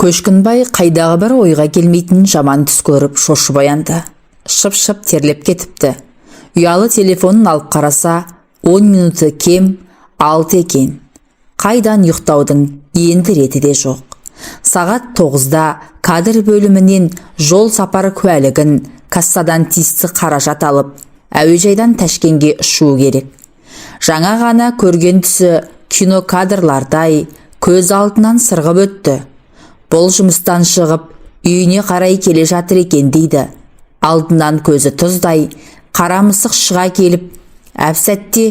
Көшкінбай қайдағы бір ойға келмейтін жаман түс көріп шошып оянды. Шып-шып терлеп кетіпті. Ұялы телефонын алып қараса, 10 минуты кем 6 екен. Қайдан ұйықтаудың енді реті де жоқ. Сағат 9-да кадр бөлімінен жол сапар куәлігін, кассадан тиісті қаражат алып, әуежайдан Ташкенге ұшуы керек. Жаңа ғана көрген түсі кино кадрлардай көз алдынан сырғып өтті. Бұл жұмыстан шығып, үйіне қарай келе жатыр екен дейді. Алдынан көзі тұздай қара мысық шыға келіп, әп-сәтте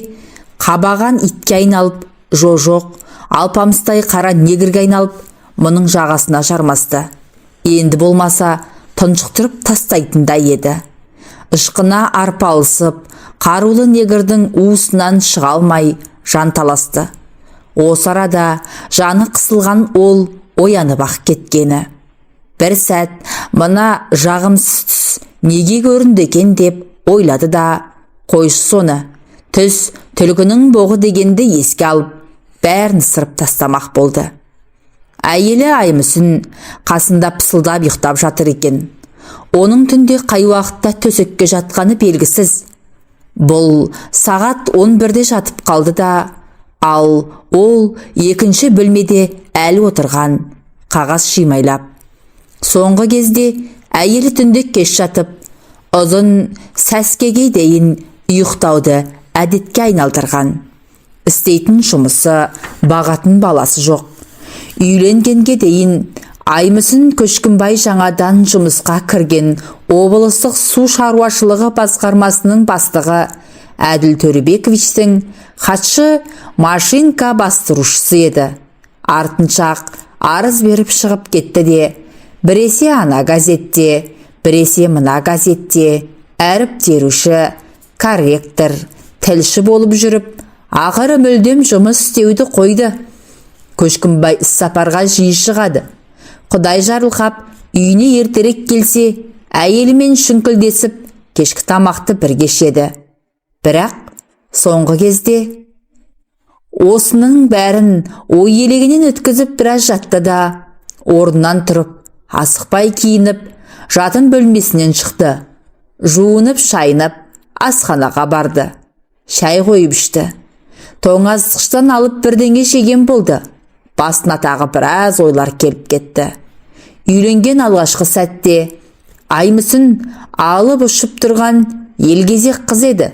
қабаған итке айналып, жо-жоқ, алпамыстай қара негрге айналып, мұның жағасына жармасты. Енді болмаса тұншықтырып тастайтындай еді. Ышқына арпалысып, қарулы негрдің уысынан шыға алмай жанталасты. Осы арада жаны қысылған ол оянып-ақ кеткені. Бір сәт мына жағымсыз түс неге көрінді екен деп ойлады да, қойшы соны, түс түлкінің боғы дегенді еске алып, бәрін ысырып тастамақ болды. Әйелі Аймүсін қасында пысылдап ұйықтап жатыр екен. Оның түнде қай уақытта төсекке жатқаны белгісіз. Бұл сағат 11-де жатып қалды да, ал ол екінші бөлмеде әлі отырған, қағаз шимайлап. Соңғы кезде әйелі түнде кеш жатып, ұзын сәскеге дейін ұйықтауды әдетке айналдырған. Істейтін жұмысы, бағатын баласы жоқ. Үйленгенге дейін Аймүсін Көшкінбай жаңадан жұмысқа кірген облыстық су шаруашылығы басқармасының бастығы Әділ Төребековичтің хатшы машинка бастырушысы еді. Артынша арыз беріп шығып кетті де, біресе ана газетте, біресе мына газетте әріп теруші, корректор, тілші болып жүріп, ақыры мүлдем жұмыс істеуді қойды. Көшкінбай іссапарға жиі шығады. Құдай жарылқап, үйіне ертерек келсе, әйелімен шүңкілдесіп, кешкі тамақты бірге ішеді. Бірақ соңғы кезде осының бәрін ой елегінен өткізіп біраз жатты да, орнынан тұрып, асықпай киініп, жатын бөлмесінен шықты. Жуынып, шайынып, асханаға барды. Шай қойып ішті. Тоңазытқыштан алып бірдеңе жеген болды. Басына тағы біраз ойлар келіп кетті. Үйленген алғашқы сәтте Аймүсін алып ұшып тұрған елгезек қыз еді.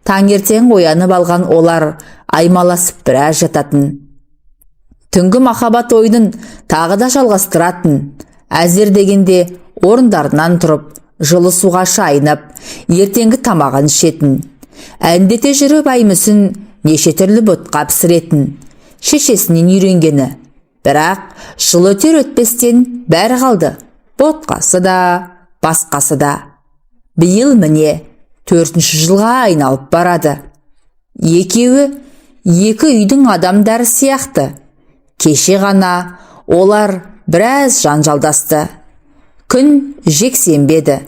Таңертең оянып алған олар аймаласып біраз жататын. Түнгі махаббат ойынын тағы да жалғастыратын. Әзер дегенде орындарынан тұрып, жылы суға шайынып, ертеңгі тамағын ішетін. Әндете жүріп Аймүсін неше түрлі ботқа пісіретін. Шешесінен үйренгені. Бірақ жыл өтер өтпестен бәрі қалды. Ботқасы да, басқасы да. Биыл міне 4-ші жылға айналып барады. Екеуі екі үйдің адамдары сияқты. Кеше ғана олар біраз жанжалдасты. Күн жексенбі еді.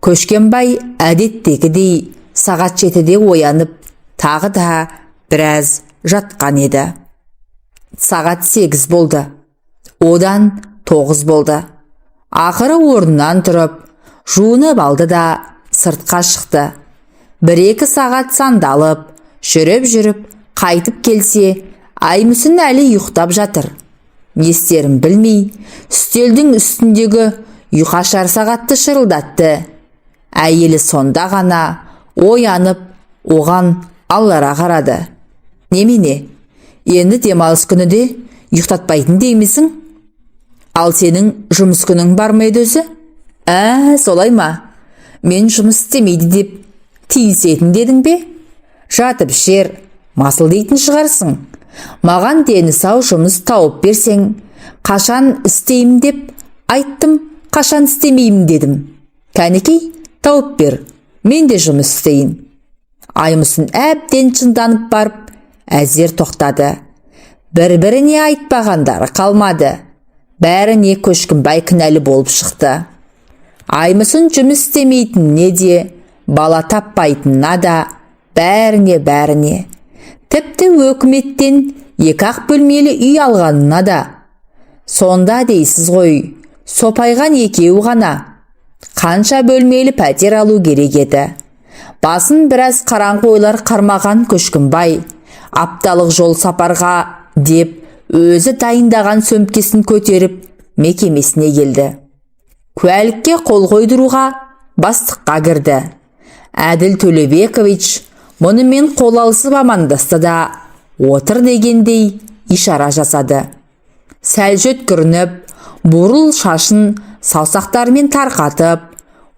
Көшкенбай әдеттегідей сағат 7-де оянып, тағы да біраз жатқан еді. Сағат 8 болды. Одан 9 болды. Ақыры орнынан тұрып, жуынып алды да сыртқа шықты. 1-2 сағат сандалып, жүріп-жүріп қайтып келсе, Аймүсін әлі ұйықтап жатыр. Не істерін білмей, үстелдің үстіндегі ұйқашар сағатты шырылдатты. Әйелі сонда ғана оянып, оған алара қарады. Немене, енді демалыс күні де ұйықтатпайтын деймісің? Ал сенің жұмыс күнің бар ма еді өзі? Ә, солай ма? Мен жұмыс істемейді деп тиісетін дедің бе? Жатып ішер, масыл дейтін шығарсың. Маған дені сау жұмыс тауып берсең, қашан істеймін деп айттым, қашан істемеймін дедім. Кәнекей, тауып бер, мен де жұмыс істейін. Аймүсін әбден шынданып барып, әзер тоқтады. Бір-біріне айтпағандары қалмады. Бәріне Көшкінбай кінәлі болып шықты. Аймүсін жұмыс істемейтініне де, бала таппайтынына да, бәріне-бәріне. Тіпті өкіметтен 2-ақ бөлмелі үй алғанына да. Сонда дейсіз ғой, сопайған екеуі ғана. Қанша бөлмелі пәтер алу керек еді. Басын біраз қараңғы ойлар қармаған Көшкінбай апталық жол сапарға деп өзі дайындаған сөмкесін көтеріп мекемесіне келді. Куәлікке қол қойдыруға бастыққа кірді. Әділ Төлебекович мұнымен қол алысып амандасты да, отыр дегендей ишара жасады. Сәл жөткірініп, бурыл шашын саусақтарымен тарқатып,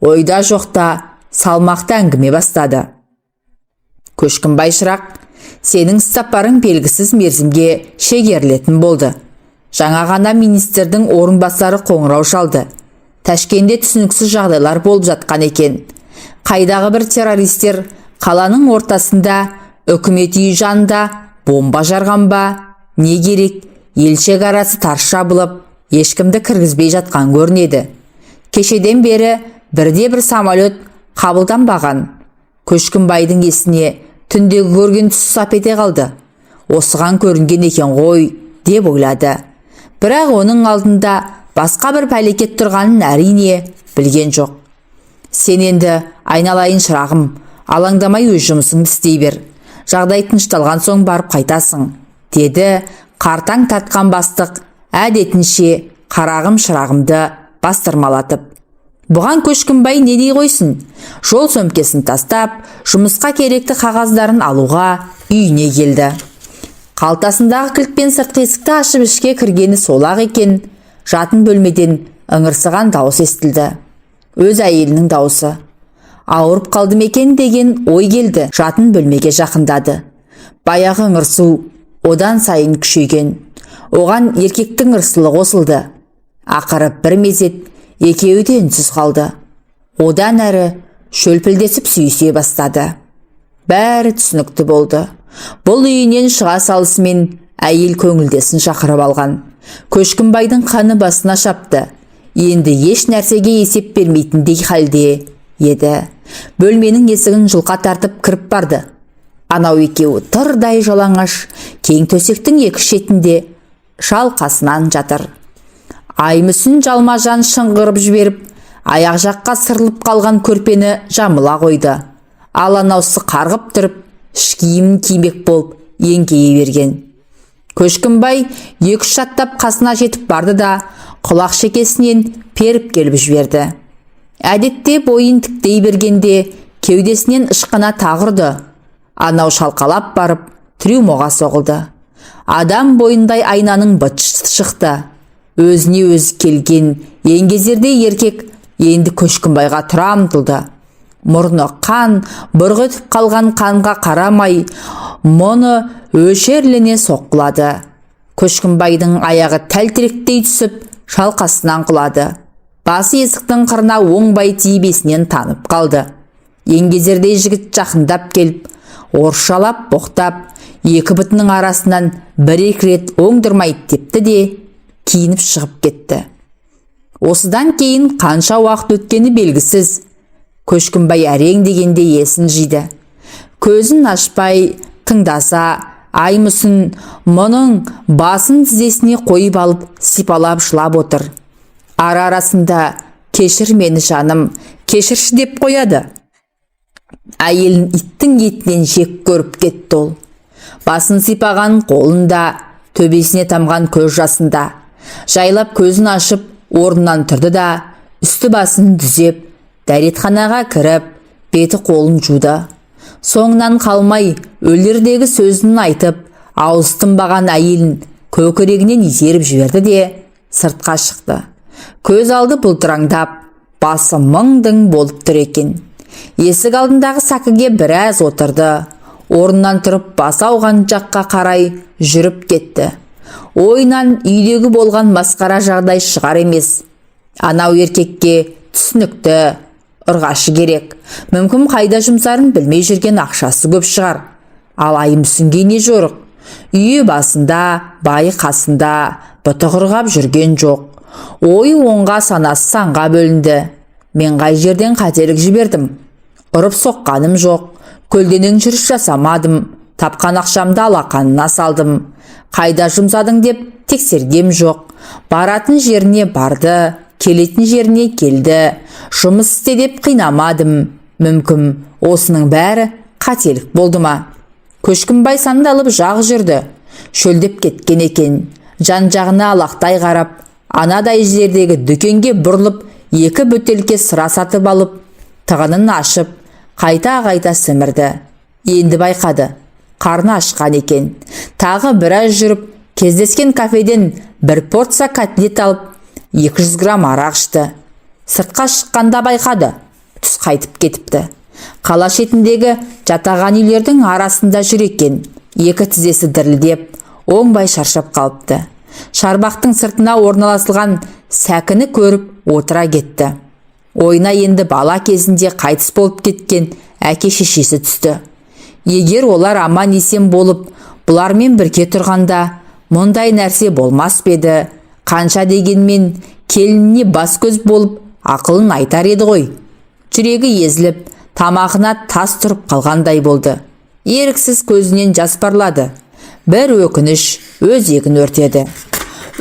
ойда жоқта салмақты әңгіме бастады. Көшкінбай шырақ, сенің іссапарың белгісіз мерзімге шегерілетін болды. Жаңа ғана министрдің орынбасары қоңырау шалды. Ташкенде түсініксіз жағдайлар болып жатқан екен. Қайдағы бір террористер қаланың ортасында үкімет үйі жанында бомба жарған ба, не керек, ел шекарасы тарс жабылып, ешкімді кіргізбей жатқан көрінеді. Кешеден бері бірде бір самолет қабылданбаған. Көшкінбайдың есіне түндегі көрген түсі сап ете қалды. Осыған көрінген екен ғой деп ойлады. Бірақ оның алдында басқа бір пәлекет тұрғанын әрине білген жоқ. Сен енді, айналайын шырағым, алаңдамай өз жұмысыңды істей бер. Жағдай тынышталған соң барып қайтасың, деді қартаң тартқан бастық әдетінше қарағым шырағымды бастырмалатып. Бұған Көшкінбай не дей қойсын? Жол сөмкесін тастап, жұмысқа керекті қағаздарын алуға үйіне келді. Қалтасындағы кілтпен сыртқы есікті ашып ішке кіргені сол-ақ екен, жатын бөлмеден ыңырсыған дауыс естілді. Өз әйелінің дауысы. Ауырып қалды ма екен деген ой келді. Жатын бөлмеге жақындады. Баяғы ыңырсу одан сайын күшейген. Оған еркектің ырсылы қосылды. Ақыры бір мезет екеуі де үнсіз қалды. Одан әрі шөлпілдесіп сүйісе бастады. Бәрі түсінікті болды. Бұл үйінен шыға салысымен әйел көңілдесін шақырып алған. Көшкінбайдың қаны басына шапты. Енді еш нәрсеге есеп бермейтіндей халде еді. Бөлменің есігін жұлқа тартып кіріп барды. Анау екеуі тырдай жалаңаш кең төсектің екі шетінде шалқасынан жатыр. Аймүсін жалма-жан шыңғырып жіберіп, аяқ жаққа сырылып қалған көрпені жамыла қойды. Ал анаусы қарғып тұрып, іш киімін кимек болып еңкейе берген. Көшкінбай екі-үш аттап қасына жетіп барды да, құлақ шекесінен періп келіп жіберді. Әдетте бойын тіктей бергенде кеудесінен ышқына тағы ұрды. Анау шалқалап барып трюмоға соғылды. Адам бойындай айнаның быт-шыты шықты. Өзіне өзі келген еңгезердей еркек енді Көшкінбайға тұра ұмтылды. Мұрны қан, бұрқ етіп қалған қанға қарамай, мұны өшерлене соққылады. Көшкінбайдың аяғы тәлтіректей түсіп, шалқасынан құлады. Басы есіктің қырына оңбай тиіп есінен танып қалды. Еңгезердей жігіт жақындап келіп, орысшалап боқтап, екі бұтының арасынан бір-екі рет оңдырмай тепті де, киініп шығып кетті. Осыдан кейін қанша уақыт өткені белгісіз. Көшкінбай әрең дегенде есін жиды. Көзін ашпай тыңдаса, Аймүсін мұның басын тізесіне қойып алып сипалап жылап отыр. Ара арасында кешір мені жаным, кешірші деп қояды. Әйелін иттің етінен жек көріп кетті ол. Басын сипаған қолында, төбесіне тамған көз жасында. Жайлап көзін ашып, орнынан тұрды да, үсті басын түзеп, дәретханаға кіріп, беті қолын жуды. Соңынан қалмай, өлердегі сөзін айтып, ауыз тынбаған әйелін көкірегінен итеріп жіберді де, сыртқа шықты. Көз алды бұлтыраңдап, басы мыңдың болып тұр екен. Есік алдындағы сәкіге біраз отырды. Орнынан тұрып басы ауған жаққа қарай жүріп кетті. Ойынан үйдегі болған масқара жағдай шығар емес. Анау еркекке түсінікті ұрғашы керек. Мүмкін қайда жұмсарын білмей жүрген ақшасы көп шығар. Ал Аймүсінге не жорық? Үйі басында, байы қасында, бұты құрғап жүрген жоқ. Ойы оңға, санасы санға бөлінді. Мен қай жерден қателік жібердім? Ұрып соққаным жоқ, көлденең жүріс жасамадым. Тапқан ақшамды алақанына салдым. Қайда жұмсадың деп тексергем жоқ. Баратын жеріне барды, келетін жеріне келді. Жұмыс істе деп қинамадым. Мүмкін, осының бәрі қателік болды ма? Көшкінбай сандалып жақ жүрді. Шөлдеп кеткен екен. Жан жағына алақтай қарап, анадай жердегі дүкенге бұрылып, екі бөтелке сыра сатып алып, тығынын ашып, қайта-қайта сімірді. Енді байқады, қарны ашқан екен. Тағы біраз жүріп, кездескен кафеден бір порция котлет алып, 200 грамм арақ ішті. Сыртқа шыққанда байқады, түс қайтып кетіпті. Қала шетіндегі жатаған үйлердің арасында жүр екен. Екі тізесі дірілдеп, оңбай шаршап қалыпты. Шарбақтың сыртына орналасылған сәкіні көріп отыра кетті. Ойына енді бала кезінде қайтыс болып кеткен әке шешесі түсті. Егер олар аман есен болып, бұлармен бірге тұрғанда, мұндай нәрсе болмас па еді? Қанша дегенмен келініне бас көз болып, ақылын айтар еді ғой. Жүрегі езіліп, тамағына тас тұрып қалғандай болды. Еріксіз көзінен жас парлады. Бір өкініш өзегін өртеді.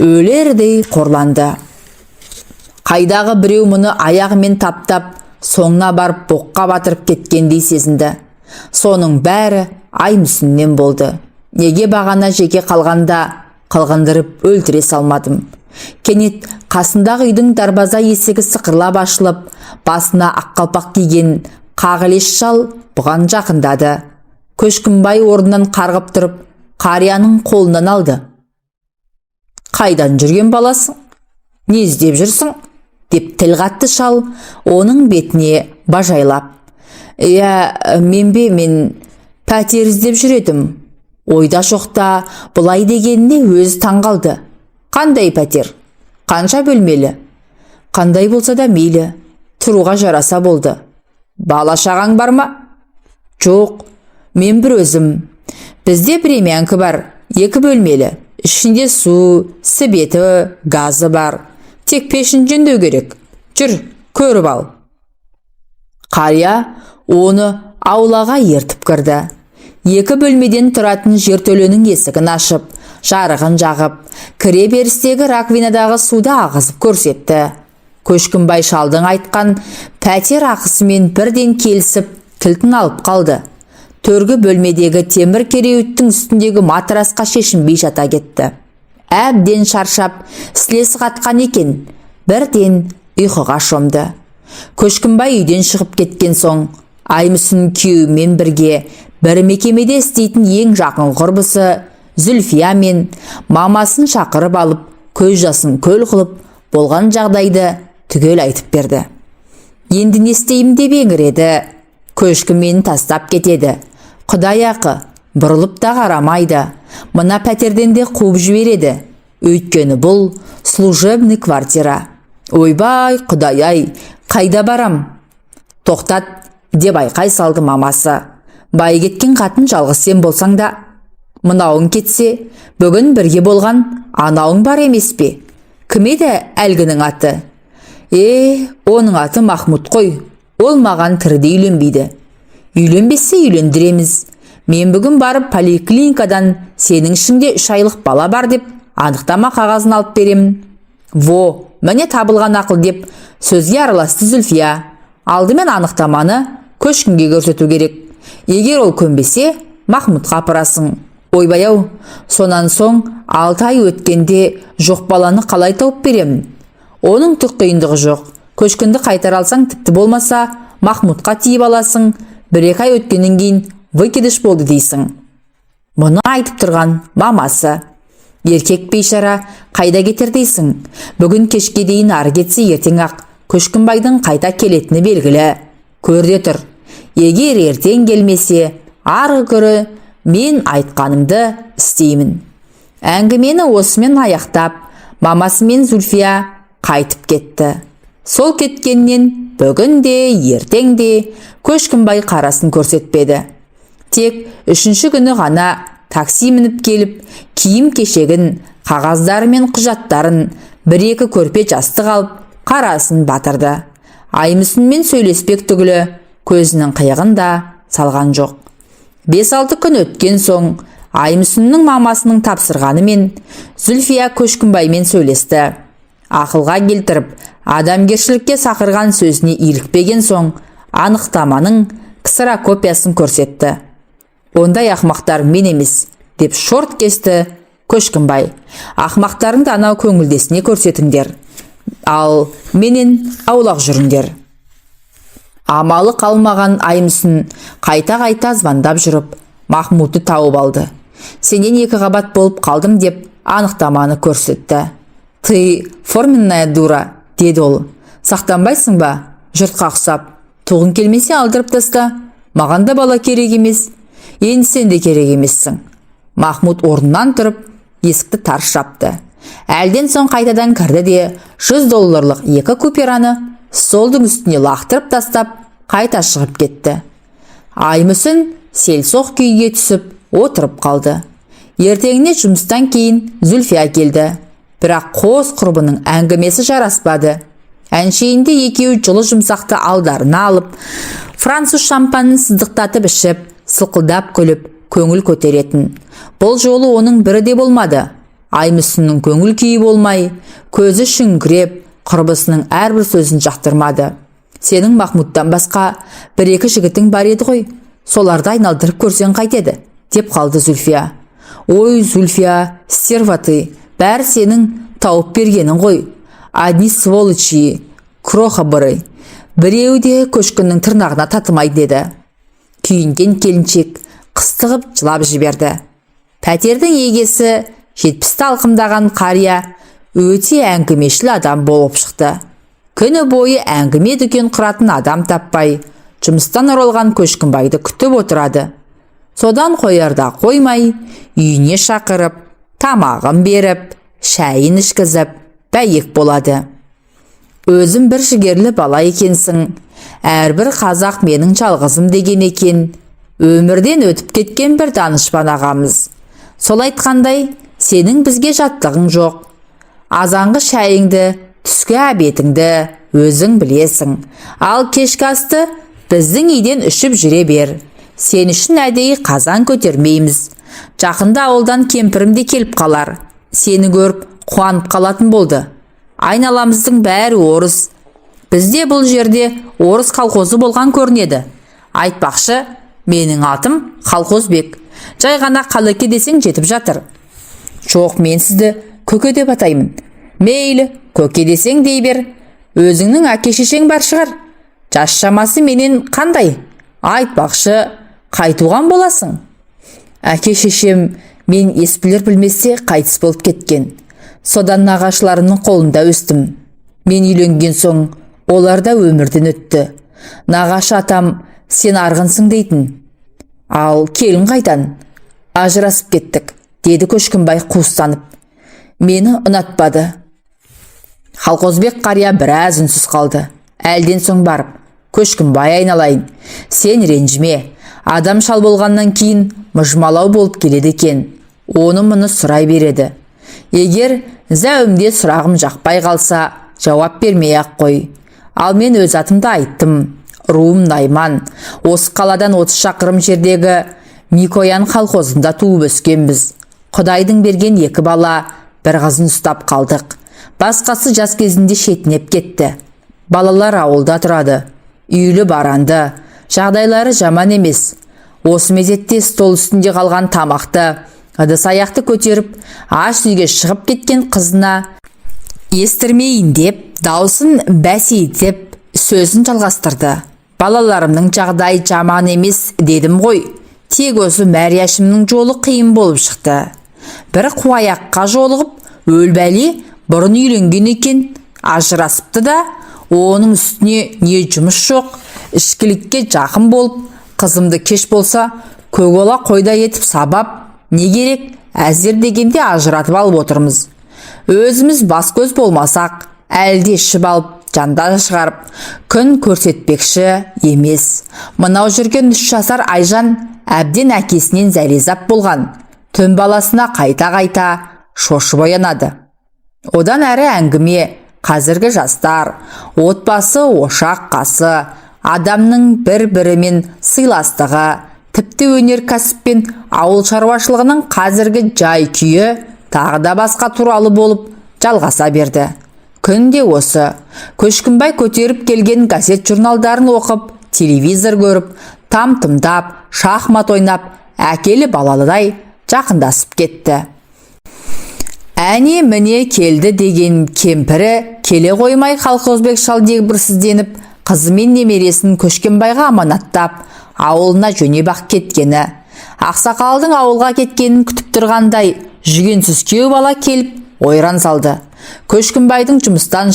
Өлердей қорланды. Қайдағы біреу мұны аяғымен таптап, соңына барып боққа батырып кеткендей сезінді. Соның бәрі Аймүсіннен болды. Неге бағана жеке қалғанда қылғындырып өлтіре салмадым? Кенет қасындағы үйдің дарбаза есігі сықырлап ашылып, басына ақ қалпақ киген қағылез шал бұған жақындады. Көшкінбай орнынан қарғып тұрып, қарияның қолынан алды. «Қайдан жүрген баласың? Не іздеп жүрсің?» деп тіл қатты шал оның бетіне бажайлап. «Иә, мен бе, мен пәтер іздеп жүр едім». Ойда жоқта бұлай дегеніне өзі таң қалды. «Қандай пәтер? Қанша бөлмелі?» «Қандай болса да мейлі, тұруға жараса болды». «Бала шағаң бар ма?» «Жоқ, мен бір өзім». «Бізде времянка бар, екі бөлмелі. Ішінде су, светі, газы бар. Тек пешін жөндеу керек. Жүр, көріп ал». Қария оны аулаға ертіп кірді. Екі бөлмеден тұратын жертөленің есігін ашып, жарығын жағып, кіре берістегі раковинадағы суды ағызып көрсетті. Көшкінбай шалдың айтқан пәтер ақысымен бірден келісіп, кілтін алып қалды. Төргі бөлмедегі темір кереуеттің үстіндегі матрасқа шешінбей жата кетті. Әбден шаршап, сілесі қатқан екен, бірден ұйқыға шомды. Көшкінбай үйден шығып кеткен соң, Аймүсін күйеуімен бірге бір мекемеде істейтін ең жақын құрбысы Зүлфия мен мамасын шақырып алып, көз жасын көл қылып, болған жағдайды түгел айтып берді. «Енді не істеймін?» деп еңіреді. «Көшкін мені тастап кетеді. Құдай ақы, бұрылып та қарамайды. Мына пәтерден де қуып жібереді. Өйткені бұл служебный квартира. Ойбай, құдай-ай, қайда барам?» «Тоқтат!» деп айқай салды мамасы. «Бай кеткен қатын жалғыз сен болсаң да, мынауың кетсе, бүгін бірге болған анауың бар емес пе? Кім еді әлгінің аты?» «Е, оның аты Махмұт қой. Ол маған тіріде үйленбейді». «Үйленбесе, үйлендіреміз. Мен бүгін барып поликлиникадан сенің ішіңде 3 айлық бала бар деп анықтама қағазын алып беремін». «Во, міне табылған ақыл!» деп сөзге араласты Зүлфия. «Алдымен анықтаманы Көшкінге көрсету керек. Егер ол көнбесе, Махмұтқа апарасың. Ойбай ау, сонан соң 6 ай өткенде жоқ баланы қалай тауып беремін?» «Оның түк қиындығы жоқ. Көшкінді қайтара алсаң, тіпті болмаса Махмұтқа тиіп аласың. 1-2 ай өткеннен кейін выкидыш болды дейсің». Мұны айтып тұрған мамасы. Еркек бейшара қайда кетер дейсің? Бүгін кешке дейін, ары кетсе ертең ақ Көшкінбайдың қайта келетіні белгілі. Көр де тұр. Егер ертең келмесе, арғы күні мен айтқанымды істеймін. Әңгімені осымен аяқтап, мамасы мен Зүлфия қайтып кетті. Сол кеткеннен бүгін де, ертең де Көшкінбай қарасын көрсетпеді. Тек үшінші күні ғана такси мініп келіп, киім кешегін, қағаздары мен құжаттарын, бір екі көрпе жастық алып, қарасын батырды. Аймүсінмен сөйлеспек түгілі, көзінің қиығын да салған жоқ. 5-6 күн өткен соң Аймүсіннің мамасының тапсырғанымен Зүлфия Көшкінбаймен сөйлесті. Ақылға келтіріп, адамгершілікке сақырған сөзіне илікпеген соң анықтаманың ксерокопиясын көрсетті. «Ондай ақмақтар мен емес», – деп шорт кесті Көшкінбай. «Ақмақтарыңды анау көңілдесіне көрсетіңдер, ал менен аулақ жүріңдер». Амалы қалмаған Аймүсін қайта-қайта звондап жүріп, Махмудты тауып алды. «Сенен екі қабат болып қалдым», – деп анықтаманы көрсетті. «Ты форменная дура», – деді ол. «Сақтанбайсың ба жұртқа ұқсап? Туғың келмесе, алдырып таста. Маған да бала керек емес, енді сен де керек емессің». Махмуд орнынан тұрып, есікті тарс жапты. Әлден соң қайтадан кірді де, 100 долларлық екі купюраны столдың үстіне лақтырып тастап, қайта шығып кетті. Аймүсін селсоқ күйге түсіп отырып қалды. Ертеңіне жұмыстан кейін Зүлфия келді. Бірақ қос құрбының әңгімесі жараспады. Әншейінде екеуі жылы жұмсақты алдарына алып, француз шампанын сыздықтатып ішіп, сылқылдап күліп, көңіл көтеретін. Бұл жолы оның бірі де болмады. Аймүсіннің көңіл күйі болмай, көзі шүңкіреп, құрбысының әрбір сөзін жақтырмады. «Сенің Махмудтан басқа бір-екі жігітің бар еді ғой, соларды айналдырып көрсең қайтеді?» – деп қалды Зүлфия. «Ой, Зүлфия, стерва ты, бәрі сенің тауып бергенің ғой. Одни сволочи, крохоборы, біреуі де Көшкіннің тырнағына татымайды», – деді. Күйінген келіншек қыстығып жылап жіберді. Пәтердің егесі, 70-ті алқымдаған қария, өте әңгімешіл адам болып шықты. Күні бойы әңгіме дүкен құратын адам таппай, жұмыстан оралған Көшкінбайды күтіп отырады. Содан қоярда қоймай, үйіне шақырып, тамағын беріп, шайын ішкізіп, бәйек болады. «Өзім бір жігерлі бала екенсің. Әрбір қазақ менің жалғызым деген екен өмірден өтіп кеткен бір данышпан ағамыз. Сол айтқандай, сенің бізге жаттығың жоқ. Азанғы шайыңды, түскі обедіңді өзің білесің. Ал кешкі асты біздің үйден ішіп жүре бер. Сен үшін әдейі қазан көтермейміз. Жақында ауылдан кемпірім де келіп қалар. Сені көріп қуанып қалатын болды. Айналамыздың бәрі орыс. Бізде бұл жерде орыс колхозы болған көрінеді. Айтпақшы, менің атым Колхозбек. Жай ғана Қалеке десең, жетіп жатыр». «Жоқ, мен сізді көке деп атаймын». «Мейлі, көке десең, дей бер. Өзіңнің әке шешең бар шығар? Жас шамасы менен қандай? Айтпақшы, қай туған боласың?» «Әке шешем мен ес білер білместе қайтыс болып кеткен. Содан нағашыларымның қолында өстім. Мен үйленген соң олар да өмірден өтті. Нағашы атам сен арғынсың дейтін». «Ал келін қайдан?» «Ажырасып кеттік», – деді Көшкінбай қуыстанып. «Мені ұнатпады». Халқозбек қария біраз үнсіз қалды. Әлден соң барып: «Көшкінбай айналайын, сен ренжіме. Адам шал болғаннан кейін мыжмалау болып келеді екен. Оны мұны сұрай береді. Егер зәуімде сұрағым жақпай қалса, жауап бермей ақ қой. Ал мен өз атымды айттым. Руым найман. Осы қаладан 30 шақырым жердегі Микоян колхозында туып өскенбіз. Құдайдың берген екі бала, бір қызын ұстап қалдық. Басқасы жас кезінде шетінеп кетті. Балалар ауылда тұрады. Үйлі баранды, жағдайлары жаман емес». Осы мезетте стол үстінде қалған тамақты, ыдыс аяқты көтеріп, ас үйге шығып кеткен қызына естірмейін деп, даусын бәсейтіп сөзін жалғастырды: «Балаларымның жағдайы жаман емес дедім ғой. Тек осы Мәрияшымның жолы қиын болып шықты. Бір қуаяққа жолығып, өлбәле, бұрын үйленген екен, ажырасыпты да. Оның үстіне не жұмыс жоқ, ішкілікке жақын болып, қызымды кеш болса көк қойдай етіп сабап, не керек, әзер дегенде ажыратып алып отырмыз. Өзіміз бас көз болмасақ, әлде ішіп алып жанда шығарып күн көрсетпекші емес. Мынау жүрген 3 жасар Айжан әбден әкесінен зәрезап болған. Түн баласына қайта-қайта шошып оянады». Одан әрі әңгіме қазіргі жастар, отбасы, ошақ қасы, адамның бір-бірімен сыйластығы, Тіпті өнеркәсіп пен ауыл шаруашылығының қазіргі жай-күйі, тағы да басқа туралы болып жалғаса берді. Күнде осы Көшкінбай көтеріп келген газет журналдарын оқып, телевизор көріп, там-тұмдап, шахмат ойнап, әкелі балалыдай жақындасып кетті. Әне міне келді деген кемпірі келе қоймай, Колхозбек шал дегбірсізденіп, қызы мен немересін Көшкенбайға аманаттап, ауылына жөнеп-ақ кеткені. Ақсақалдың ауылға кеткенін күтіп тұрғандай, жүгенсіз күйеу бала келіп ойран салды. Көшкінбайдың жұмыстан